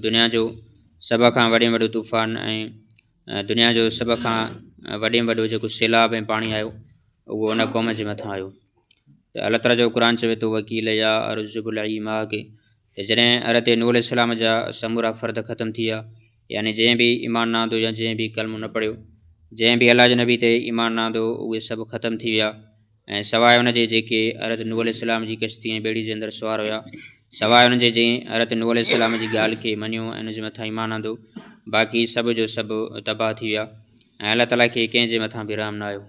دنيا جو سڀ کان وڏي ۾ وڏو طوفان ۽ دنيا جو سڀ کان وڏي ۾ وڏو جيڪو سيلاب ۽ پاڻي آيو اهو ان قوم جي مٿان آيو. ته الله تعاليٰ جو قرآن چوي ٿو وقيل يا ارض ابلعي ماءڪ، ته جڏهن حضرت نوح عليه السلام جا سمورا فرد ختم ٿي ويا، يعني جنهن به ايمان نه آندو يا جنهن به ڪلمو نه پڙهيو، جنهن به الله جي نبي تي ايمان نه آندو، اهي سڀ ختم ٿي ويا ۽ سواء ان جي جيڪي حضرت نوح عليه السلام جي ڪشتي ۽ ٻيڙي جي اندر سوار هيا، سواء ان جي جنهن حضرت نوح عليه السلام جي ڳالهه کي مڃيو ۽ ان جي مٿان ايمان آندو، باقي سڀ جو سڀ تباهه ٿي ويا ۽ الله تعاليٰ کي ڪنهن جي مٿان به رحم نه آيو.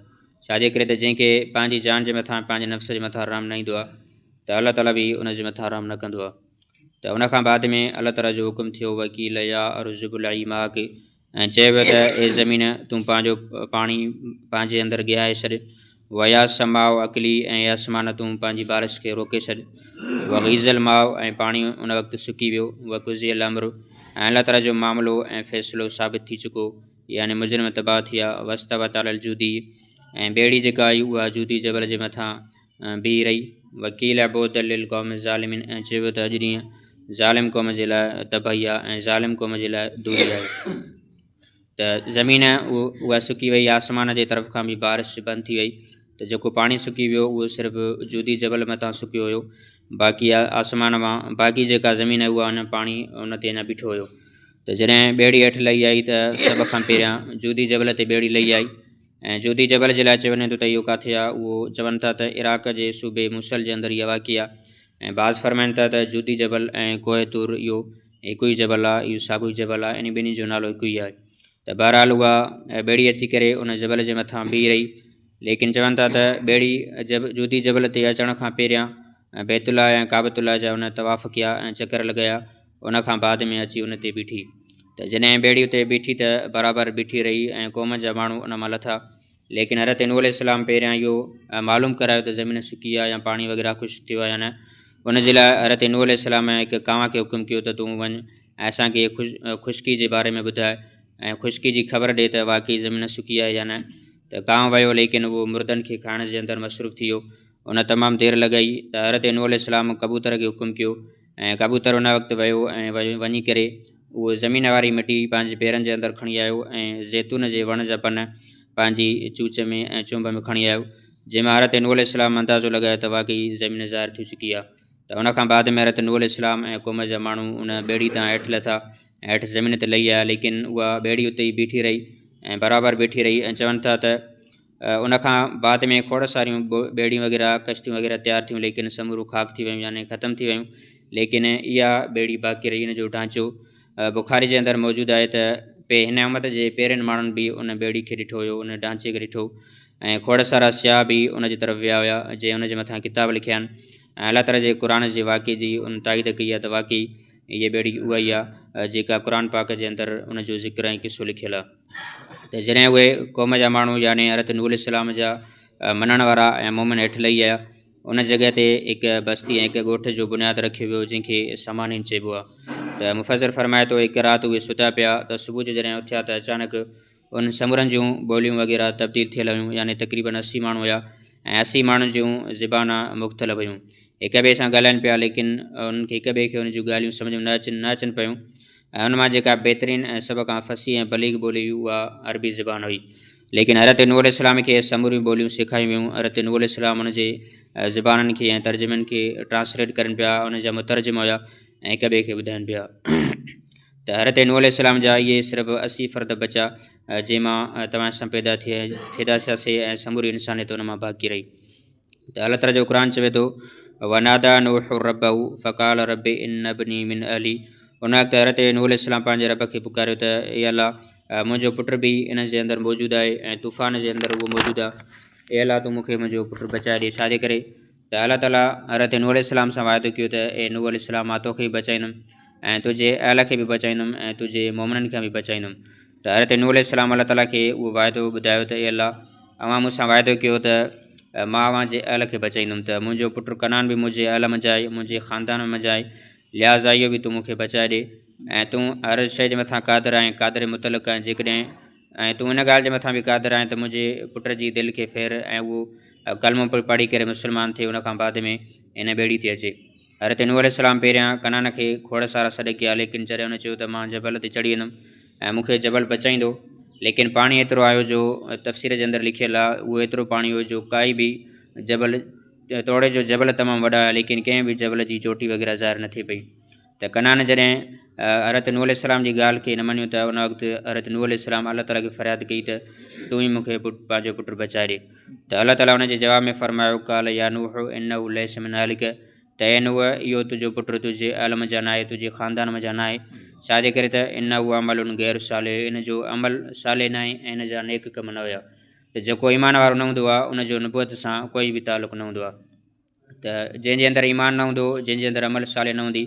ڇا جي ڪري ته جنهن کي پنهنجي جان جي مٿان پنهنجي نفس جي مٿان رحم نه ايندو آهي ته الله تعاليٰ به ان جي مٿان رحم نه ڪندو آهي. ته ان کان بعد ۾ الله تعاليٰ جو حڪم ٿيو وقيل يا ارض ابلعي ماءڪ، ۽ چيو ويو ته اي زمين تون پنهنجو پاڻي پنهنجي اندر گهائي ڇڏ، ويا سماء اقلي، ۽ اي آسمان تون پنهنجي بارش کي روڪي ڇڏ، وغيض الماء، ۽ پاڻي ان وقت سڪي ويو، وقضي الامر، ۽ الله تعاليٰ جو معاملو ۽ فيصلو ثابت ٿي چڪو، يعني مجرم تباهه ٿيا، واستوت علي الجودي، ۽ ٻيڙي جيڪا آئي اها جودي جبل جي مٿان بيهي رهي. وقيل بعدا للقوم الظالمين، ۽ چيو ويو ته اڄ ڏينهن ظالم قوم جي لاء تباهي آهي ۽ ظالم قوم جي لاء دوري آهي. ته زمين اها سڪي وئي، آسمان جي طرف کان به بارش بند ٿي وئي، ته جيڪو پاڻي سڪي ويو اهو صرف جودي جبل مٿان سڪيو هيو، باقي آسمان مان باقي جيڪا زمين آهي اها اڃا پاڻي ان تي اڃا بيٺو هيو. ته جڏهن ٻيڙي هيٺ لهي آئي ته سڀ کان پهريان جودي جبل تي ٻيڙي لهي آئي. ۽ جودي جبل جي لاء چيو وڃي ٿو ته اهو ڪاٿي آهي؟ اهو چون ٿا ته عراق جي صوبي موصل جي اندر اها واقع آهي ۽ بعض فرمائن ٿا ته جودي جبل ۽ ڪوهه طور اهو هڪ ئي جبل آهي، اهو ساڳيو ئي جبل آهي، يعني ٻنهي جو نالو هڪ ئي آهي. ته بهرحال اها ٻيڙي اچي ڪري ان جبل جي مٿان بيهي رهي، ليڪن چون ٿا ته ٻيڙي جودي جبل تي اچڻ کان پهريان بيت الله ۽ ڪعبة الله جا ان طواف ڪيا ۽ چڪر لڳايا، ان کان بعد ۾ اچي ان تي بيٺي. ته جڏهن ٻيڙي اتي بيٺي ته برابر بيٺي رهي ۽ قوم جا ماڻهو ان مان لٿا. ليڪن حضرت نوح عليه السلام پهريان اهو معلوم ڪرايو ته زمين سڪي آهي يا پاڻي وغيره خشڪ ٿيو آهي يا نه. ان جي لاء حضرت نوح عليه السلام هڪ ڪانء کي حڪم ڪيو ته تون وڃ ۽ اسان کي خشڪي جي باري ۾ ٻڌاء ۽ خشڪي جي خبر ڏي ته واقعي زمين سڪي آهي يا نه. ته ڪانء ويو ليڪن اهو مردن کي کائڻ جي اندر مصروف ٿي ويو. ان تمام دير لڳائي ته حضرت نوح عليه السلام ڪبوتر کي حڪم ڪيو ۽ ڪبوتر ان وقت ويو ۽ وڃي ڪري اهو زمين واري مٽي پنهنجي پيرن جي اندر کڻي آيو ۽ زيتون جي وڻ جا پن پنهنجي چوچ ۾ ۽ چونب ۾ کڻي آيو، جنهن مان حضرت نوح عليه السلام اندازو لڳايو ته واقعي زمين ظاهر ٿي چڪي آهي. ته ان کان بعد ۾ حضرت نوح عليه السلام ۽ قوم جا ماڻهو ان ٻيڙي تان هيٺ لٿا ۽ هيٺ زمين تي لهي آيا، ليڪن اها ٻيڙي اتي ئي بيٺي رهي ۽ برابر بيٺي رهي ۽ چون ٿا ته ان کان بعد ۾ کوڙ ساريون ٻيڙيون وغيره ڪشتيون وغيره تيار ٿيون ليڪن سمورو خاڪ ٿي ويون يعني ختم ٿي ويون، ليڪن اها ٻيڙي باقي رهي. ان جو ڍانچو بخاري جي اندر موجود آهي ته پي هن امت جي پهرين ماڻهن به ان ٻيڙي کي ڏٺو هيو، ان ڍانچي کي ڏٺو ۽ کوڙ سارا سياح به ان جي طرف ويا هيا جنهن ان جي مٿان ڪتاب لکيا آهن ۽ الله تعالي جي قرآن جي واقعي جي ان تائيد ڪئي آهي ته واقعي هيء ٻيڙي اها ئي آهي جيڪا قرآن پاڪ جي اندر ان جو ذڪر ۽ قصو لکيل آهي. ته جڏهن اهي قوم جا ماڻهو يعني حضرت نوح عليه السلام جا مڃڻ وارا ۽ مومن هيٺ لهي آيا، ان جڳهه تي هڪ بستي ۽ هڪ ڳوٺ جو بنياد رکيو ويو جنهن کي سامانين چئبو آهي. ته مفسر فرمائي ٿو هڪ رات اهي ستا پيا ته صبح جو جڏهن اٿيا ته اچانڪ انهن سمورن جون ٻوليون وغيره تبديل ٿيل هيون، يعني تقريبن 80 ماڻهو هيا ۽ 80 ماڻهن جون زبان مختلف هيون، هڪ ٻئي سان ڳالهائين پيا ليڪن انهن کي هڪ ٻئي کي انهن جون ڳالهيون سمجهه ۾ نه اچن پيون. ۽ ان مان جيڪا بهترين ۽ سڀ کان فصيح ۽ بليغ ٻولي هئي اها عربي زبان هئي. ليڪن حضرت نوح عليه السلام کي سموريون ٻوليون سيکاريون ويون. حضرت نوح عليه السلام ان جي زبانن کي ۽ ترجمن کي ٽرانسليٽ ڪرن پيا، ان جا مترجم هيا ۽ هڪ ٻئي کي ٻڌائين پيا. ته حضرت نوح عليه السلام جا اهي صرف 80 فرد بچا جنهن مان توهان سان پيدا ٿي پيدا ٿياسي ۽ سموري انسانيت ان مان باقي رهي. ته الله تعاليٰ جو قرآن چوي ٿو ونادى نوح ربه فقال رب ان ابني من اهلي، ان وقت حضرت نوح عليه السلام پنهنجي رب کي پڪاريو ته اي الله منهنجو پٽ به ان جي اندر موجود آهي ۽ طوفان جي اندر اهو موجود آهي، اي الله تون مون کي منهنجو پٽ بچائي ڏي. ڇا جي ڪري ته الله تعاليٰ حضرت نوح عليه السلام سان وعدو ڪيو ته اي نوح عليه السلام مان توکي به بچائيندم ۽ تنهنجي اهل کي به بچائيندم ۽ تنهنجي مومنن کي به بچائيندم. ته حضرت نوح عليه السلام الله تعاليٰ کي اهو وعدو ٻڌايو ته اي الله اوهان مون سان وعدو ڪيو ته مان اوهان جي اهل کي بچائيندم ته منهنجو پٽ ڪنعان به منهنجي اهل منجهه آهي، منهنجي خاندان منجهه آهي، لهٰذا اهو به تون مون کي بچائي ڏي ۽ تون هر شيء جي مٿان قادر آهين، قادر مطلق آهين، جيڪڏهن ۽ تون ان ڳالهه جي مٿان به قادر آهين ته منهنجي پٽ جي دل کي ڦير ۽ اهو ڪلمو پڙهي ڪري مسلمان ٿئي ان کان بعد ۾ هن ٻيڙي تي اچي. حضرت نوح عليه السلام پهريان ڪنعان کي کوڙ سارا سڏ ڪيا ليڪن جڏهن هن چيو ته مان جبل تي چڙهي ويندم ۽ مون کي جبل بچائيندو ليڪن پاڻي ايترو آيو جو تفسير جي اندر لکيل آهي اهو ايترو پاڻي هو جو ڪائي به جبل توڙي جو جبل تمام وڏا هيا ليڪن ڪنهن به جبل جي چوٽي وغيره ظاهر نه ٿي پئي ته ڪنعان جڏهن حضرت نوح عليه السلام جي ڳالهه کي نه مڃيو ته ان وقت حضرت نوح عليه السلام الله تعالٰي کي فرياد ڪئي ته تون ئي مون کي پنهنجو پٽ بچائي ڏي ته الله تعاليٰ ان جي جواب ۾ فرمايو، قال يا نوح انه ليس من اهلک ته اي نوح! اهو تنهنجو پٽ تنهنجي اهل منجهان ناهي، تنهنجي خاندان منجهان ناهي، ڇا جي ڪري ته انه عمل غير صالح ان جو عمل صالح ناهي ۽ ان جا نيڪ ڪم نه هيا ته جيڪو ايمان وارو نه هوندو آهي ان جو نبوت سان ڪوئي به تعلق نه هوندو آهي ته جنهن جي اندر ايمان نه هوندو جنهن جي اندر عمل صالح نه هوندي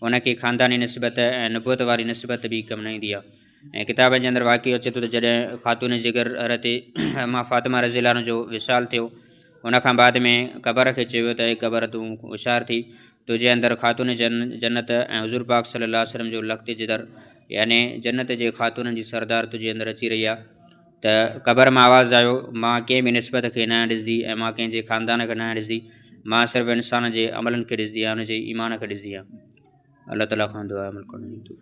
ان کي خانداني نسبت ۽ نبوت واري نسبت به ڪم نه ايندي آهي ۽ ڪتابن جي اندر واقعو اچي ٿو ته جڏهن خاتون جگر حضرت اما فاطمه رضي الله عنه جو وصال ٿيو ان کان بعد ۾ قبر کي چيو ويو ته اي قبر تون هوشيار ٿي تنهنجي اندر خاتون جن جنت ۽ حضور پاڪ صلي الله عليه وسلم جو لخت جگر يعني جنت جي خاتونن جي سردار تنهنجي اندر اچي رهي آهي ته قبر مان آواز آيو مان ڪنهن به نسبت کي ناهيان ڏسندي ۽ مان ڪنهن جي خاندان کي ناهيان ڏسندي مان صرف انسان جي عملن کي ڏسندي آهيان ان جي ايمان کي ڏسندي آهيان الله تعاليٰ کان دعا عمل ڪرڻ جي توفيق.